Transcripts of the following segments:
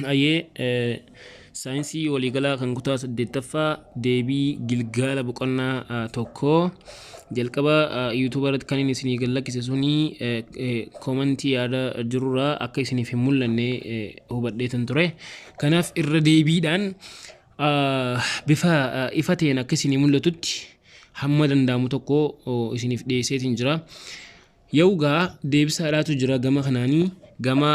Ayyee, saayinsii waliigalaa kan kutaa 8ffaa deebii gilgaala boqonnaa 1 jalqaba yuutuuba irratti kan inni isinii gad lakkise suni koomantii yaada jirurraa akka isiniif hin mul'anne hubadheetan ture. Kanaaf irra deebiidhaan bifa ifa ta'een akka isinii mul'atutti hamma danda'amu tokko isiniif dhiyeesseetiin jira. Yawgaa deebisaadhaatu jira gama kanaanii. Gama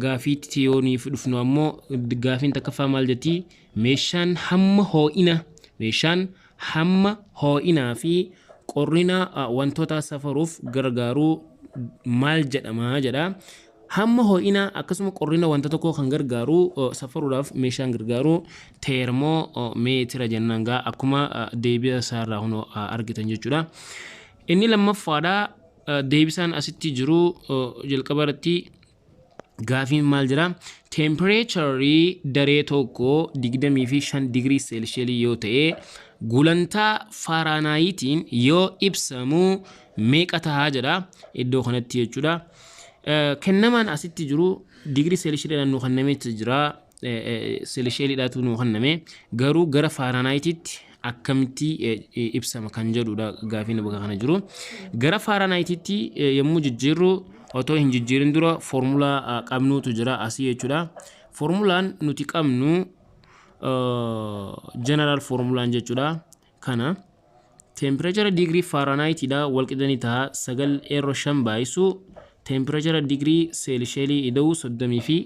gaafiitti yoo nuuf dhufnu ammoo, gaafiin takkaffaa maal jetti? Meeshaan hamma hoo'inaa fi qorrina wantoota safaruuf gargaaru maal jedhama jedha. Hamma hoo'inaa akkasuma qorrina wanta tokkoo kan gargaaru safaruudhaaf meeshaan gargaaru teermoo meetira jennaan gaa, akkuma deebii isaarraa hunoo argitan jechuudha. Inni lammaffaadha, deebisaan asitti jiru jalqaba irratti gaafiin maal jira? Teempireecharii daree tokko 25 digirii seelsheelii yoo ta'e, gulantaa faaraanaayitiin yoo ibsamu meeqa tahaa jedha iddoo kanatti jechuudha. Kennamaan asitti jiru digirii seelsheeliidhaan nu kennamee jira. Seelsheeliidhaatu nu kenname, garuu gara faaraanaayitiitti akkamitti ibsama kan jedhudha gaafiin bakka kana jiru. Gara faaraanaayitiitti yommuu jijjiirru, otoo hin jijjiirin dura foormulaa qabnuutu jira asii jechuudha. Foormulaan nuti qabnu, general foormulaan jechuudha. Kana teempireechara digirii faaraanaayitiidha walqixanii ta'a 9 irra 5 baay'isu teempireechara digirii seelisheelii ida'uu 32ti.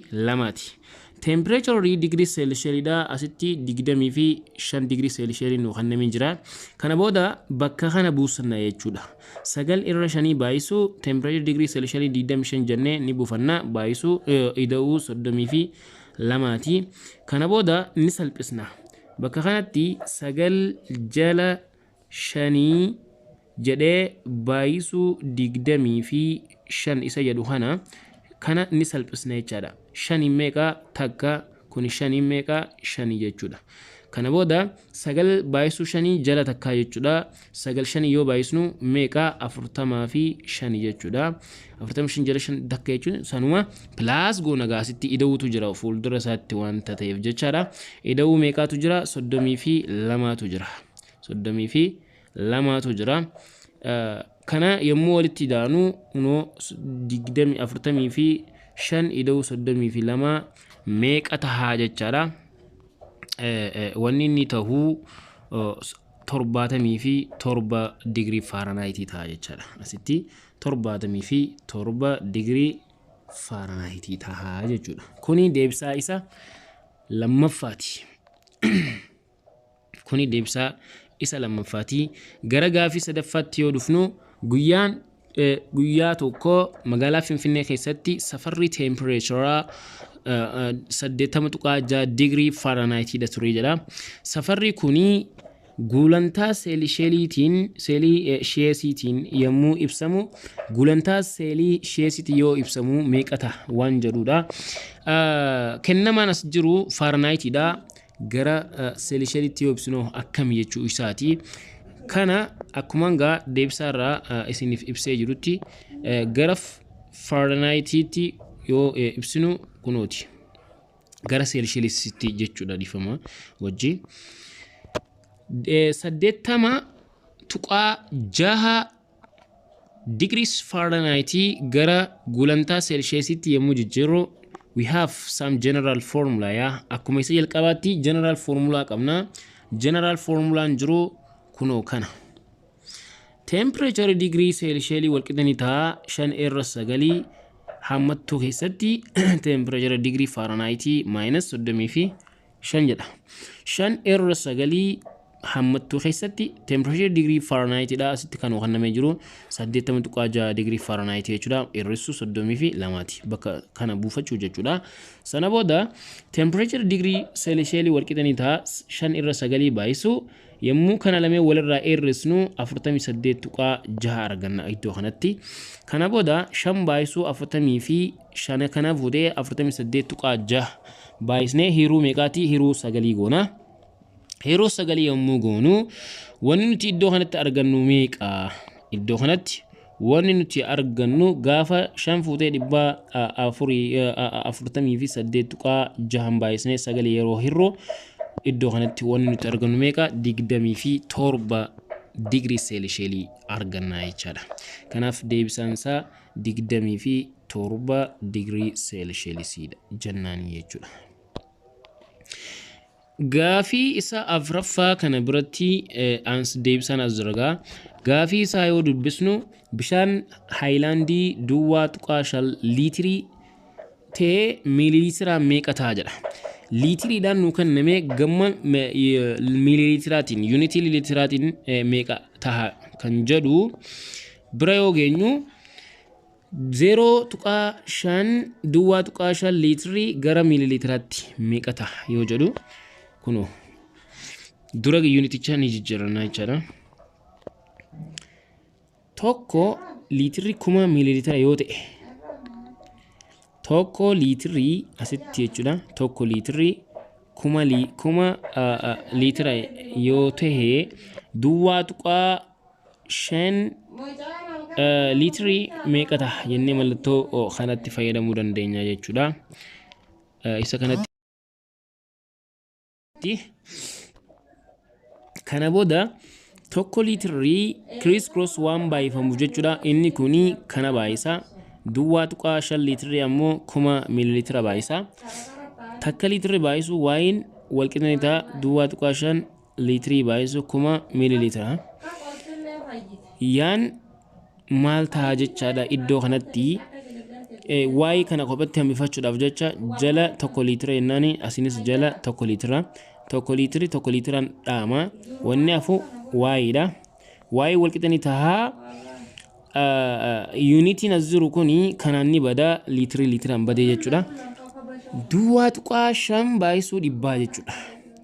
Teempireecharri digirii seelisheeliidha asitti 25 digirii seelisheelii nu kennamee jira. Kana booda bakka kana buusanna jechuudha. 9 irra 5 baay'isu teempireechara digirii seelisheelii 25 jennee ni buufanna, baay'isu ida'uu 32ti. Kana booda ni salphisna. Bakka kanatti 9 jala 5 jedhee baay'isuu 25 isa jedhu kana ni salphisna jechaadha. Shanii meeqa? Takka. Kuni shanii meeqa? Shanii jechuudha. Kana booda 9 baay'isuu 5 jala takkaa jechuudha. 9 5 yoo baay'isnu meeqa? 45 jechuudha. 45 jala 5 takka jechuun sanuma plus goona gaasitti ida'uutu jira fuuldura isaatti wanta ta'eef jechaadha. Ida'uu meeqaatu jira? 32tu jira. 32tu jira. Kana yommuu walitti idaanu kunoo 45 ida'uu 32 meeqa tahaa jechaadha. Wanni inni tahuu 77 digirii faaranaayitii ta'a jechaadha. Asitti 77 digirii faaranaayitii tahaa jechuudha. Kuni deebisaa isa lammaffaati. Kuni deebisaa isa lammaffaati. Gara gaafii sadaffaatti yoo dhufnu, guyyaa tokko magaalaa Finfinnee keessatti safarri teempireecharaa 80.6 digirii faaranaayitiidha ture jedha. Safarri kuni gulantaa seelisheeliitiin seelii sheesiitiin yommuu ibsamu, gulantaa seelii sheesiitiin yoo ibsamu meeqa ta'a waan jedhudha. Kennamaan as jiru faaranaayitiidha. Gara seelisheeliitti yoo ibsinu akkami jechuu isaati. Kana akkuma gaa deebisaa irraa isiniif ibsee jirutti gara faaranaayitiitti yoo ibsinu kunooti. Gara seelisheeliitti jechuudha, dhiifama wajji. 80.6 degrees Fahrenheit gara gulantaa seelsheesitti yommuu jijjiirru, we have some general formula. Yaa, akkuma isa jalqabaatti general formula qabna. General formulaan jiru kunoo kana: temperature degree seelsheelii walqixanii ta'a 5 irra 9 hammattuu keessatti temperature degree Fahrenheit minus 35 jedha. 5 irra 9 hammattuu keessatti temperature degree Fahrenheit dha asitti kan kennamee jiru 80.6 degree Fahrenheit jechuudha, hir'isuu 32ti bakka kana buufachuu jechuudha. Sana booda temperature degree seelisheelii walqixanii ta'a 5 irra 9 baay'isuu, yommuu kana lameen walirraa hir'isnu 48.6 arganna iddoo kanatti. Kana booda 5 baay'isuu 45 kana fuudhee 48.6 baay'isnee hiruu meeqaati? Hiruu 9 goona. Yeroo 9 yommuu goonu wanni nuti iddoo kanatti argannu meeqa? Iddoo kanatti Wanni nuti argannu gaafa 5 fuutee 448.6 baay'isnee 9 yeroo hirroo iddoo kanatti wanni nuti argannu meeqa? 27 digirii seelisheelii arganna jechaadha. Kanaaf deebisaan isaa 27 digirii seelisheelisiidha jennaanii jechuudha. Gaafii isa afraffaa kana biratti deebisaan as jira. Gaafii isaa yoo dubbisnu bishaan haayilaandii 0.5 liitirii ta'ee miiliiliitiraa meeqa ta'a jedha. Liitiriidhaan nuu kenname gamma miiliiliitiraatiin yuunitii liitiraatiin meeqa ta'a kan jedhu bira yoo geenyu 0.5 0.5 liitirii gara miiliiliitiraatti meeqa ta'a yoo jedhu kunoo dura yuuniticha ni jijjiirannaa jechaadha. 1 liitirri 1000 miiliiliitira yoo ta'e 1 liitirii asitti jechuudha. 1 liitirii 1000 liitira yoo ta'e 0.5 liitirii meeqa ta'a jennee mallattoo kanatti fayyadamuu dandeenya jechuudha. Isa kanatti kana booda 1 liitirii criss cross waan baay'ifamuuf jechuudha. Inni kuni kana baay'isa. 0.5 liitirii ammoo 1000 miiliiliitira baay'isa. Takka liitirii baay'isu waayin walqixa ni ta'a 0.5 liitirii baay'isu 1000 miiliiliitira. Yaan maal ta'a jechaadha iddoo kanatti waa'ee kana kophatti hambifachuudhaaf jecha jala 1 liitira jennaani asinis jala 1 liitira 1 liitiri 1 liitiraan dhaama wanni hafu waayiidha. Waa'ee walqixa ni ta'a. Yuunitiin as jiru kuni kanaan ni bada liitirii liitiraan badee jechuudha. 0.5 baay'isuu 100 jechuudha.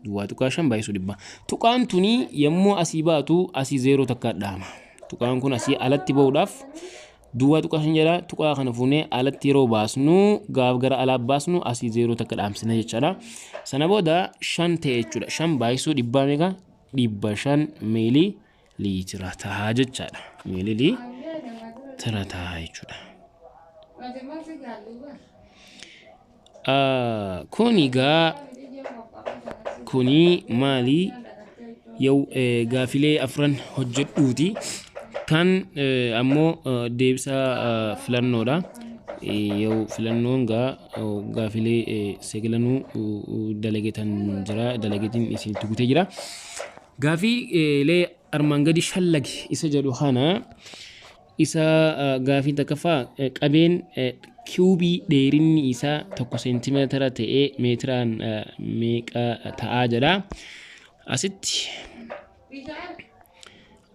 0.5 baay'isuu 100. Tuqaan tuni yommuu asii baatu asii 0 takka dhaama. Tuqaan kun asii alatti ba'uudhaaf 0.5 jedha. Tuqaa kana fuunee alatti yeroo baasnu gaaf gara alaa baasnu asii 0 takka dhaamsina jechaadha. Sana booda 5 ta'e jechuudha. 5 baay'isuu 100 meeqa? 500 miilii liitira ta'a jechaadha. Miilii liitira ta'a jechuudha. Kun egaa kuni maali? Yoo gaafilee afran hojjedhuuti. Kan ammoo deebisa filannoodha. Yoo filannoon gaa gaafilee sagalanuu dalagetan jira. Dalagetiin isinitti guutee jira. Gaafiilee armaan gadi shallagi isa jedhu kana isa gaafii takkaffaa qabeen kiubii dheerinni isaa 1 seentimeetira ta'ee meetiraan meeqa ta'aa jedha.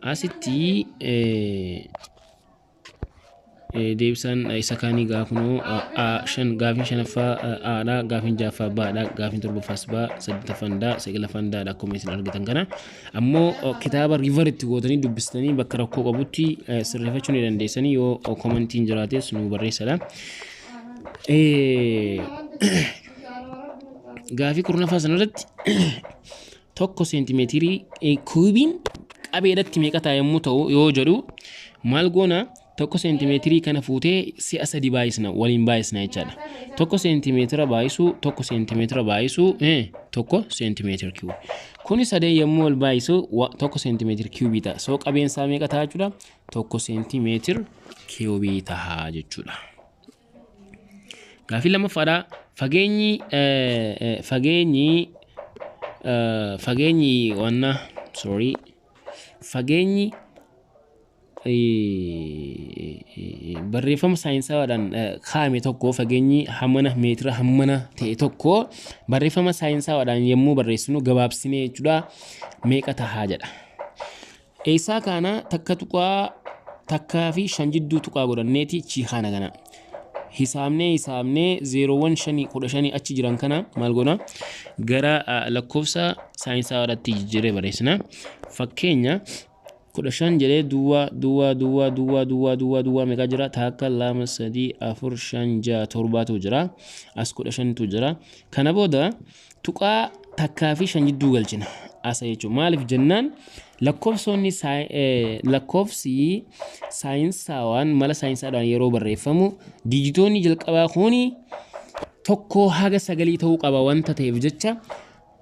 Asitti deebisaan isa kaanii gaafunoo A5 gaafiin shanaffaa A'dha, gaafiin ja'affaa B'dha, gaafiin torbaffaas B, saddeettaffaan D, saglaffaan D'dha akkuma isin argitan kana. Ammoo kitaaba refer itti gootanii dubbistanii bakka rakkoo qabutti sirreeffachuu ni dandeessanii yoo commentiin jiraates nu barreessadha. Gaafii 10ffaa sanarratti 1 seentimeetirii kuubiin qabeedhatti meeqa ta'a yommuu ta'u yoo jedhu maal goona 1 seentimeetirii kana fuutee si'a 3 baay'isna waliin baay'isna jechaadha. 1 seentimeetira baay'isuu 1 seentimeetira baay'isuu 1 seentimeetira kiubii. Kuni sadeen yommuu wal baay'isu 1 seentimeetira kiubii ta'a. So qabeen isaa meeqa ta'a jechuudha? 1 seentimeetira kiubii ta'a jechuudha. Gaafii lammaffaadha. Fageenyi wanna sorry fageenyi barreeffama saayinsawaadhaan kaa'ame tokko fageenyi hammana meetira hammana ta'e tokko barreeffama saayinsawaadhaan yommuu barreessinu gabaabsinee jechuudha meeqa tahaa jedha. Eessaa kaana takka tuqaa takkaa fi shan jidduu tuqaa godhanneeti chiikaana kana. Hisaabnee zeeroowwan shanii 15 achi jiran kana maal goona gara lakkoofsa saayinsawaadhaatti jijjiirree barreessina. Fakkeenya 15 jedhee duwwaa duwwaa duwwaa duwwaa duwwaa duwwaa duwwaa meeqa jira? 1 2 3 4 5 6 7tu jira. As 15tu jira. Kana booda tuqaa takkaa fi shan jidduu galchina. asa jechuudha. Maaliif jennaan lakkoofsonni lakkoofsi saayinsaawaan mala saayinsaadhaan yeroo barreeffamu diijitoonni jalqabaa kuni 1 haga 9 ta'uu qaba wanta ta'eef jecha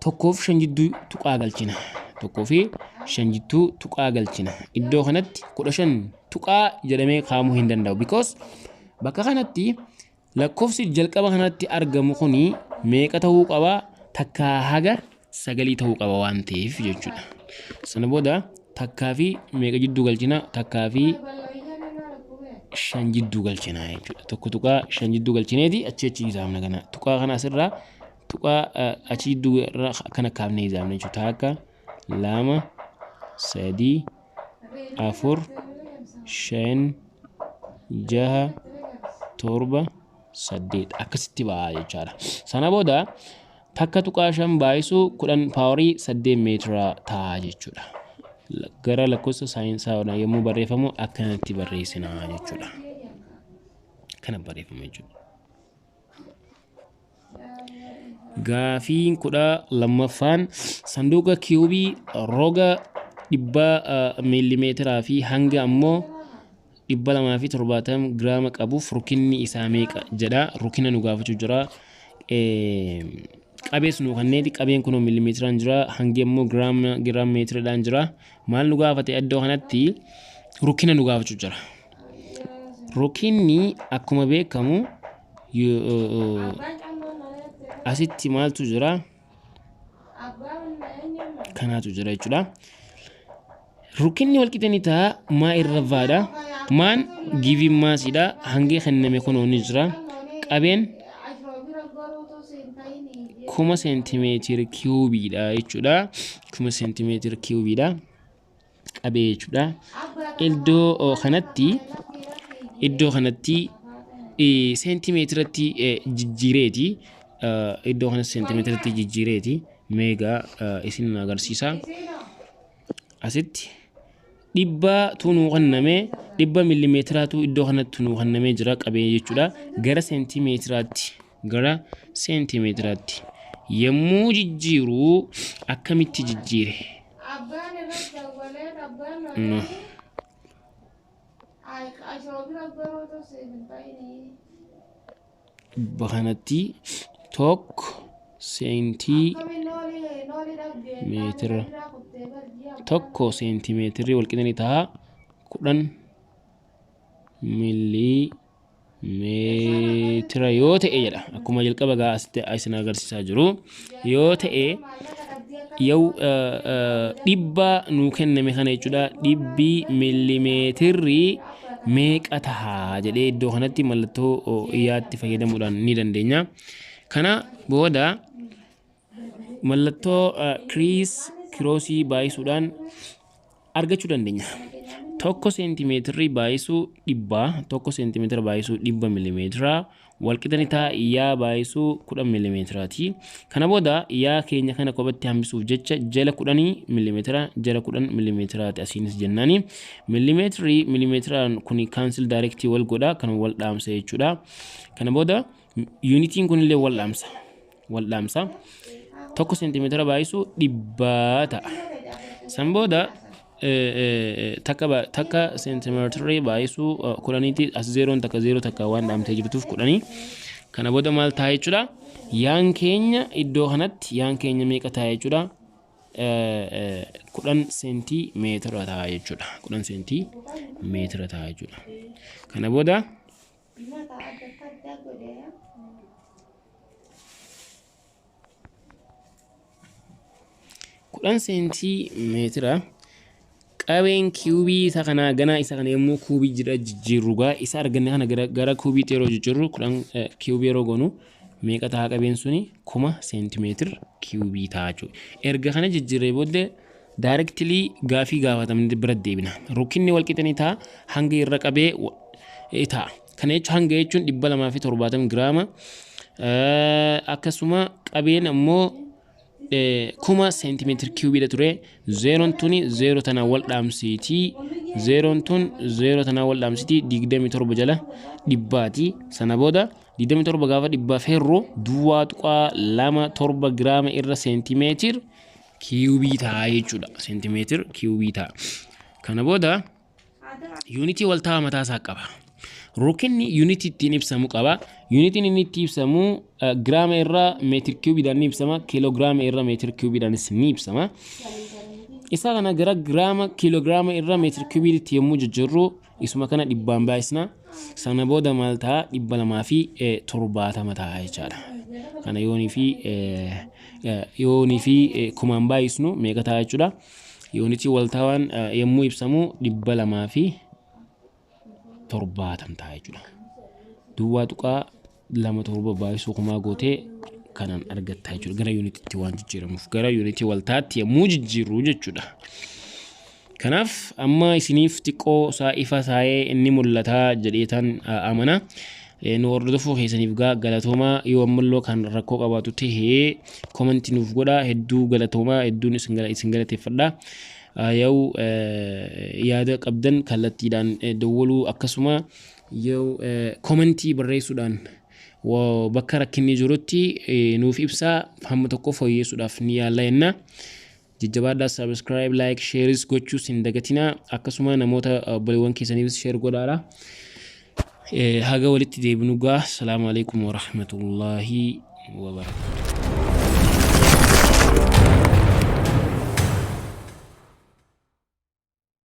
1 fi 5 jidduu tuqaa galchina. 1 fi 5 jidduu tuqaa galchina. Iddoo kanatti 15 tuqaa jedhamee kaa'amuu hin danda'u. Because bakka kanatti lakkoofsi jalqaba kanatti argamu kuni meeqa ta'uu qaba? 1 haga 9 ta'uu qaba waan ta'eef jechuudha. Sana booda 1 fi meeqa jidduu galchina? 1 fi 5 jidduu galchina jechuudha. 1.5 jidduu galchineeti achi achi hisaabna kana. Tuqaa kana asirraa tuqaa achi jidduu irra akkana kaafnee hisaabna jechuudha. 1, 2, 3, 4, 5, 6, 7, 8 akkasitti ba'a jechaadha. Sana booda 1.5 baay'isuu 10 paawarii 8 meetira ta'a jechuudha. Gara lakkoofsa saayinsaawaan yommuu barreeffamu akkanatti barreessina jechuudha. Kana barreeffama jechuudha. Gaafiin 12ffaan sanduuqa kiiyuubii roga 100 miilimeetiraa fi hanga ammoo 270 giraama qabuuf rukinni isaa meeqa jedha. Rukina nu gaafachuu jira. Qabees nu kanneeti qabeen kunoo miilimeetiraan jira. Hangi ammoo giraama meetiraadhaan jira. Maal nu gaafate iddoo kanatti rukina nu gaafachuu jira. Rukinni akkuma beekamu asitti maaltu jira? Kanaatu jira jechuudha. Rukinni walqixa ni ta'a maa irra vaadha. Maan giivin maasiidha. Hangi kenname kunoo ni jira. Qabeen 1000 seentimeetira kiiyuubiidha jechuudha. 1000 seentimeetira kiiyuubiidha. Qabee jechuudha. Iddoo kanatti seentimeetiratti jijjiireeti. Iddoo kanatti seentimeetiratti jijjiireeti. Meegaa isin agarsiisa. Asitti 100 nuu kenname 100 miilimeetiraatu iddoo kanatti nuu kennamee jira qabee jechuudha. Gara seentimeetiraatti yommuu jijjiiru akkamitti jijjiire? Dhibba kanatti 1 seentimeetira 1 seentimeetirri walqixa ni ta'a 10 miilimeetira yoo ta'e jedha. Akkuma jalqaba gaa asitti isin agarsiisaa jiru yoo ta'e yoo 100 nuu kenname kana jechuudha. 100 miilimeetirri meeqa ta'a jedhee iddoo kanatti mallattoo iyyaatti fayyadamuudhaan ni dandeenya. Kana booda mallattoo kiriis kiroosii baay'isuudhaan argachuu dandeenya. 1 seentimeetirri baay'isuu 100 1 seentimeetira baay'isuu 100 miilimeetira walqixa ni ta'a iyyaa baay'isuu 10 miilimeetiraati. Kana booda iyyaa keenya kana kophatti hambisuuf jecha jala 10 miilimeetira jala 10 miilimeetiraati asiinis jennaani. Miilimeetirii miilimeetiraan kuni kaansil daayirektii wal godha kan wal dhaamsa jechuudha. Kana booda yuunitiin kunillee wal dhaamsa. Wal dhaamsa. 1 seentimeetira baay'isuu 100 ta'a. San booda takka seentimeetirii baay'isuu 10ti as zeeroon takka zeeroo takka waan dhaamtee jirtuuf 10. Kana booda maal ta'a jechuudha? Yaan keenya iddoo kanatti yaan keenya meeqa ta'a jechuudha? 10 seentimeetira ta'a jechuudha. 10 seentimeetira ta'a jechuudha. Kana booda 10 seentimeetira qabeen kiiyuubii isa kanaa ganaa isa kana yommuu kuubii jira jijjiirru gaa isa arganne kana gara kuubiitti yeroo jijjiirru 10 kiiyuubii yeroo goonu meeqa ta'a qabeen suni 1000 seentimeetira kiiyuubii ta'a jechuudha. Erga kana jijjiirree booddee daayirektilii gaafii gaafatamne bira deebina. Rukinni walqixa ni ta'a hanga irra qabee ta'a. Kana jechuun hanga jechuun 270 giraama akkasuma qabeen ammoo 1000 seentimeetira kiiyuubiidha ture. Zeeroon tuni zeeroo tanaa wal dhaamsiitii. Zeeroon tun zeeroo tanaa wal dhaamsiitii 27 jala 100ti. Sana booda 27 gaafa 100 feerru 0.27 giraama irra seentimeetira Kiiyubii ta'a jechuudha. Seentimeetir kiiyubii ta'a. Kana booda yuunitii waltaa'aa mataa isaa qaba. Rukinni yuunitii ittiin ibsamu qaba. Yuunitiin inni itti ibsamu giraama irraa meetir kiiyubiidhaan ni ibsama. Kiiloogiraama irra meetir kiiyubiidhaanis ni ibsama. Isa kana gara giraama kiiloogiraama irra meetir kiiyubiitti yommuu jijjiirru isuma kana dhibbaan baay'isna. Sana booda maal ta'a? 270 ta'a jechaadha. Kana yoonii fi kumaan baay'isnu meeqa ta'a jechuudha? Yuunitii waltaawaan yommuu ibsamu 270 ta'a jechuudha. 0.27 baay'isuu kumaa gootee kanaan argatta jechuudha. Gara yuunitiitti waan jijjiiramuuf gara yuunitii waltaatti yommuu jijjiirru jechuudha. Kanaaf amma isiniif xiqqoo isaa ifa saayee inni mul'ataa jedheetan amana. Nu hordofuu keessaniif gaa galatoomaa. Yoo ammallee kan rakkoo qabaatu tahee comment nuuf godhaa. Hedduu galatoomaa, hedduun isin galateeffadha. Yoo yaada qabdan kallattiidhaan dawwaluu, akkasuma yoo comment barreessuudhaan bakka rakkinni jirutti nuuf ibsaa, hamma tokko fooyyessuudhaaf ni yaalla jenna. Jajjabaadhaa, subscribe, like, shareis gochuus hin dagatinaa. Akkasuma namoota obboleewwan keessaniifis share godhaadha. Haga walitti deebinu gaa, salaamu alaikum warahmatullaahi wabarakaatu.